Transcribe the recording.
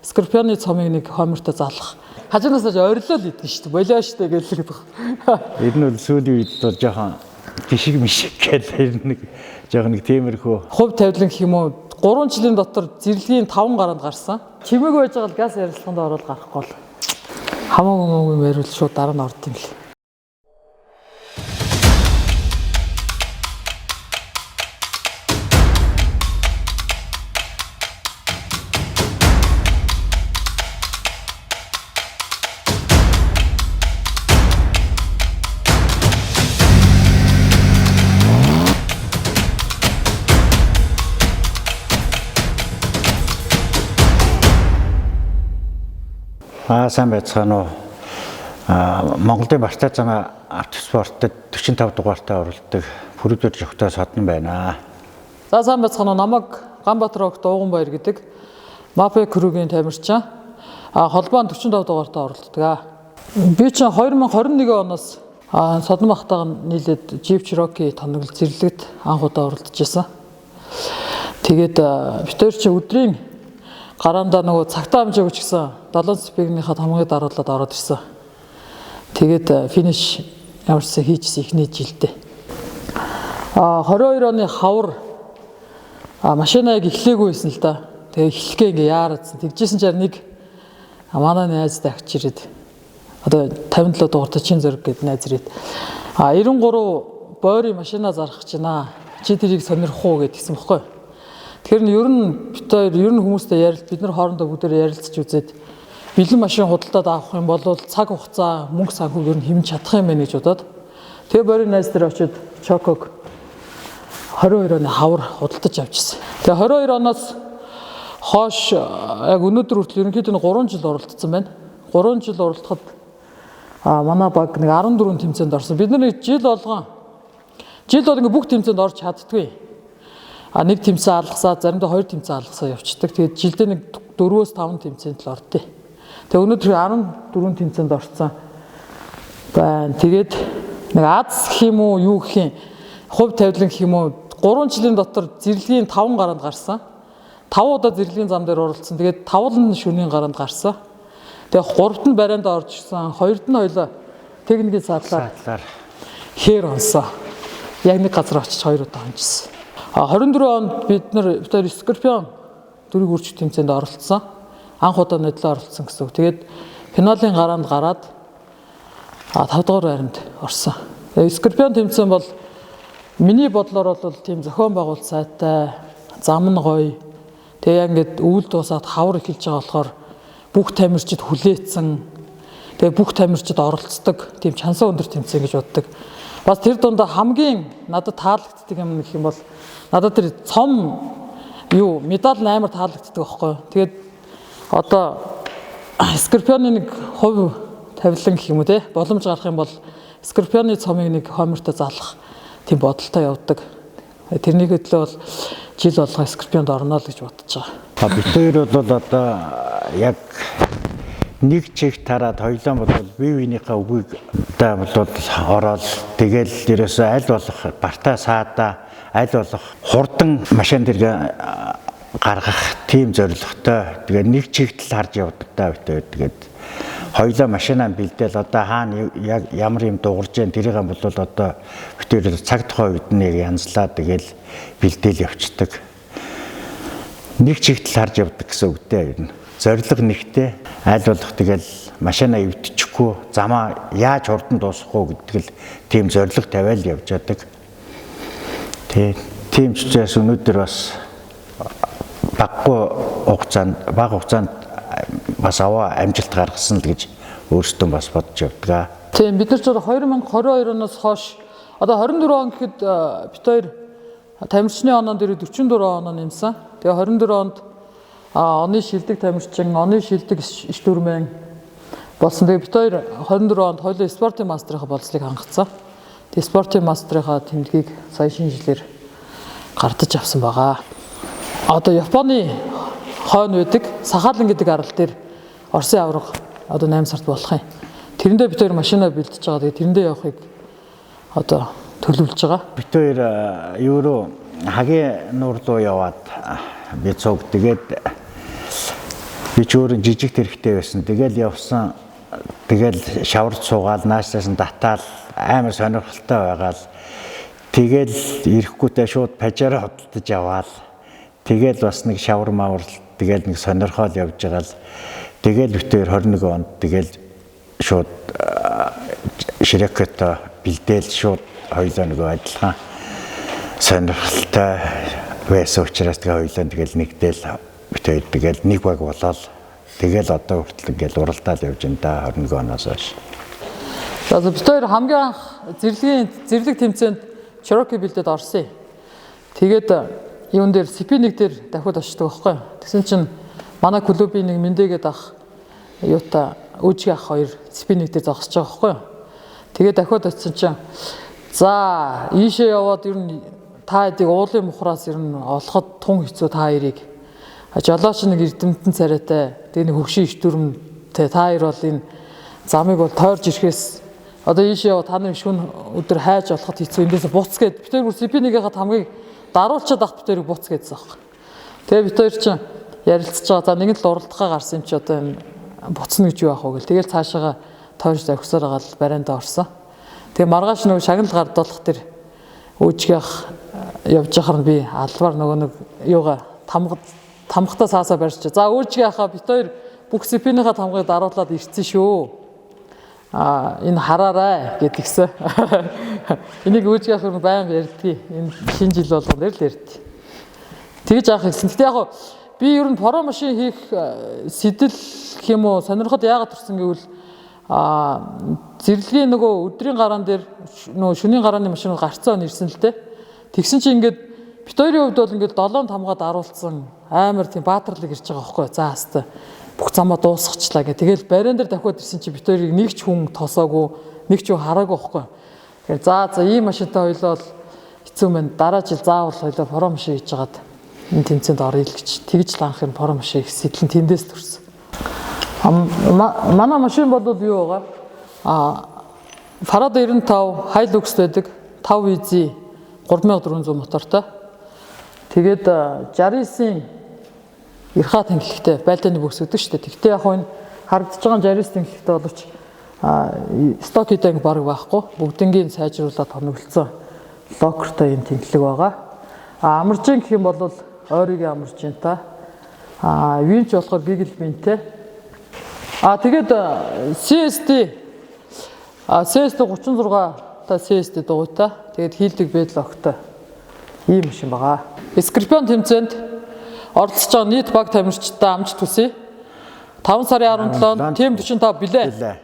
Скорпионы цомыг нэг хомортой залах. Хажуунаас ч орилол идэх шүү дээ. Болио шүү дээ гэл гэдэг. Ер нь бол сүүлийн үед бол жоохон жишг мишиг гэл ер нь нэг жоохон нэг тиймэрхүү Хувь тавилан гэх юм уу 3 жилийн дотор зэрлэгийн 5 гаранд гарсан. Чимээгүй байж байгаа л газ ярилцлаганд ороод гарахгүй л. Хамаагүй муугүй юм яриул шууд дараа нь орд юм л. Аа, сайн байцгаана уу. Аа, Монголын Бартай замаа автоспортод 45 дугаартай оролддог Пүрүдэр жогтой содон байна. За, сайн байцгаана уу. Намайг Ганбаатар огт Ууган баяр гэдэг Мапе Крүгийн тамирчин. А холбоон 45 дугаартай оролддог. Аа. Би чинь 2021 оноос Содон бахтайгаа нийлээд Jeep Cherokee тоноглол зэрлэгт анх удаа оролдож байсан. Тэгээд бид хоёр чи өдрийн гараандаа нөгөө цагтаа амжаагүй ч гэсэн 7 спигнийхаа томгийг даруулаад ороод ирсэн. Тэгээд финиш ямар ч сан хийжсэн эхний жилдээ. А 22 оны хавар машина яг эхлээгүй байсан л да. Тэгээ эхлэхээ ингээ яараадсан. Тэгжсэн чинь нэг манай найз дагч ирээд одоо 57 дугаартай чин зөрг гэдэг найз ирээд 93 бойрын машина зарах гэж байна. Чи тэрийг сонирхох уу гэдгийгсэн бохгүй. Тэгэхээр нь ер нь бид хоёр ер нь хүмүүстэй ярил бид нар хоорондоо бүгдээр ярилцж үзээд бэлэн машин худалдаад авах юм бол цаг хугацаа мөнгө санхүүг ер нь хэмнэж чадах юм байна гэж бодоод тэгээ борийн найз дээр очиод Чоког 22 оны хавар худалдаж авчихсан. Тэгээ 22 оноос хойш яг өнөөдөр хүртэл ерөнхийдөө 3 жил оролдсон байна. 3 жил оролдоход манай баг нэг 14 тэмцээнд орсон. Бид нар нэг жил болгон жил бол ингээ бүх тэмцээнд орж чаддгүй. А нэг тэмцээн алгасаа, заримдаа хоёр тэмцээн алгасаа явцдаг. Тэгээд жилдээ нэг 4-5 тэмцээнд л ордیں۔ Тэгээ өнөөдөр 14 тэмцээнд орсон байна. Тэгээд нэг аз гэх юм уу, юу гэх юм, хувь тавилан гэх юм уу, 3 жилийн дотор зэрлэгийн 5 гаранд гарсан. 5 удаа зэрлэгийн зам дээр оролцсон. Тэгээд 5 нь шөнийн гаранд гарсан. Тэгээд 3-т нь барайнд орж ирсэн, 2-т нь хоёлоо техникийн саадлаар хээр онсон. Яг нэг газар очиж 2 удаа онжсон. А 24 онд бид нар бид хоёр Скорпион дөрвийг үржих тэмцээнд оролцсон. Анх удаа нэтлээ оролцсон гэсэн үг. Тэгээд финалийн гараанд гараад 5 дугаар байранд орсон. Скорпион тэмцээн бол миний бодлоор бол тийм зохион байгуулалт сайтай, зам нь гоё. Тэгээ яг ингээд өвөл дуусаад хавар эхэлж байгаа болохоор бүх тамирчид хүлээцэн. Тэгээ бүх тамирчид оролцдог тийм чансан өндөр тэмцээн гэж боддог. Бас тэр дундаа хамгийн надад таалагддаг юм гэх юм бол надад тэр цом юу медаль нь амар таалагддаг байхгүй юу. Тэгээд одоо Скорпионы нэг хувь тавилан гэх юм уу те боломж гарах юм бол Скорпионы цомыг нэг хомортой залах тийм бодолтой явдаг. Тэрний хөдлөө бол жил болгон Скорпионд орно л гэж бодож байгаа. Бид хоёр бол одоо яг нэг чиг тараад хоёлоо бол бие биенийхээ үгийг одоо бол ороод тэгэл ерөөсөө аль болох бартай саадаа аль болох хурдан машин дэргэ гаргах тийм зорилготой. Тэгээ нэг чигтэл харж явдаг та бид хоёр. Тэгээд хоёлоо машинаа бэлдээл одоо хаана яг ямар юм дуурж जैन тэрийг бол одоо бид хоёр цаг тухай үед нэг янзлаа тэгэл бэлдээл явцдаг. Нэг чигтэл харж явдаг гэсэн үгтэй ер нь. Зорилго нэгтэй аль болох тэгэл машинаа эвдчихгүй замаа яаж хурдан дуусгах уу гэдэг л тийм зорилго тавиал явж яадаг. Тийм ч учраас өнөөдөр бас баггүй хугацаанд бага хугацаанд бас аваа амжилт гаргасан л гэж өөрсдөө бас бодож явдаг. Тийм, бид нар ч 2022 оноос хойш одоо 24 он гэхэд бид хоёр тамирчны онон дээр 44 оноо нэмсэн. Тэгээ 24 онд оны шилдэг тамирчин, оны шилдэг иш дүрмэн болсон. Тэгээ бид хоёр 24 онд хоёулаа спортын мастерынхаа болцлыг хангацсан. Тэгээ спортын мастерынхаа тэмдгийг сая шинэ жилээр гардаж авсан байгаа. Одоо Японы хойно байдаг Сахалин гэдэг арал дээр Оросын аварга одоо 8 сард болох юм. Тэрэндээ бид хоёр машинаа бэлдэж байгаа. Тэгээ тэрэндээ явахыг одоо төлөвлөж байгаа. Бид хоёр юу руу хагийн нуур руу яваад би цуг тэгээд Би ч өөрөө жижиг тэрэгтэй байсан. Тэгэл явсан. Тэгэл шаварч суугаал наашлаас нь татаал амар сонирхолтой байгаал. Тэгэл ирэхгүйтэй шууд пажаараа хөдөлж яваал. Тэгэл бас нэг шавар мавар тэгэл нэг сонирхол явж байгаа л тэгэл битээр 21 онд тэгэл шууд Ширекото бэлдээл шууд хоёлоо нөгөө адилхан сонирхолтой байсан учраас тэгээ хоёлоо тэгэл нэгдэл битээр тэгэл нэг баг болоод тэгэл одоо хүртэл ингээл уралдаал явж байна да 21 оноос хойш. За бид хоёр хамгийн анх зэрлэг тэмцээнд Cherokee бэлдээд орсон юм. Тэгээд юун дээр CP1 дээр дахиад очдог байхгүй. Тэгсэн чинь манай клубын нэг мэндээгээд ах юута өөжгийн ах хоёр CP1 дээр зогсож байгаа байхгүй. Тэгээд дахиад очисон чинь за ийшээ яваад ер нь та хэдийг уулын мухраас ер нь олоход тун хэцүү та хоёрыг. Жолооч нэг эрдэмтэн царайтай тэгээ нэг хөгшин иш дүрмтэй та хоёр бол энэ замыг бол тойрж ирэхээс одоо ийшээ яваа та нарын шүн өдөр хайж олоход хэцүү эндээс буц гээд бид хоёр бүр CP1-ийнхаа тамгыг даруулчаад ах бид хоёрыг буц гэдсэн аахгүй. Тэгээ бид хоёр чинь ярилцж байгаа. За нэг л уралдахаа гарсан юм чи одоо энэ буцна гэж юу аах вэ гэл. Тэгэл цаашаага тойрж давхсаар байгаа л барайндаа орсон. Тэгээ маргааш нөгөө шагнал гардуулах тэр өөжгийнх явж байхаар нь би албаар нөгөө нэг юугаа тамгатаа саасаа барьж. За өөжгийнхаа бид хоёр бүх CP-ийнхаа тамгыг даруулаад ирсэн шүү. А энэ хараарай гэдгийгсэн. Энийг өөжгийнх нь байнга ярьдгийг. Энэ шинэ жил болгон дээр л ярьд. Тэгж аах хэлсэн. Гэтэ яг би ер нь про машин хийх сэтэл гэх юм уу сонирхол яагаад төрсөн гэвэл зэрлэгийн нөгөө өдрийн гараан дээр нөгөө шөнийн гарааны машинууд гарцаа он ирсэн л дээ. Тэгсэн чинь ингээд бит хоёрын хувьд бол ингээд 7 тамгаа даруулсан амар тийм баатарлаг ирж байгаа байхгүй. За хаста бүх замаа дуусгачлаа гэх. Тэгэл бариан дээр давхиад ирсэн чинь бит хоёрыг нэг ч хүн тосоогүй, нэг ч хүн хараагүй байхгүй. Тэгэхээр за ийм машинтай хоёлоо бол хэцүү мэн. Дараа жил заавал хоёлоо про машин хийж хагаад энэ тэмцээнд оръё л гэж. Тэгж л анх юм про машин их сэтэл нь тэндээс төрсөн. Манай машин бол юу байгаа? Prado 95 Hilux байдаг. 5 VZ 3400 мотортой. Тэгээд 69-ийн Ирха тэнхлэгтэй байлдааны бөгс гэдэг шүү дээ. Тэгтээ яг энэ харагдаж байгаа 69 тэнхлэгтэй боловч сток хийдэг баг байхгүй. Бүгднгийн сайжруулаад хоноглоцсон локертой юм тэнхлэг байгаа. Амаржин гэх юм бол ойрын амаржинтай. Винч болохоор гигэл винтэй. Тэгээд CSD CSD 36 та CSD дугуйтай. Тэгээд хийлдэг бэдлоктой ийм машин байгаа. Скорпион тэмцээнд оролцож байгаа нийт баг тамирчдаа амжилт хүсье. 5 сарын 17-нд Team 45 билээ.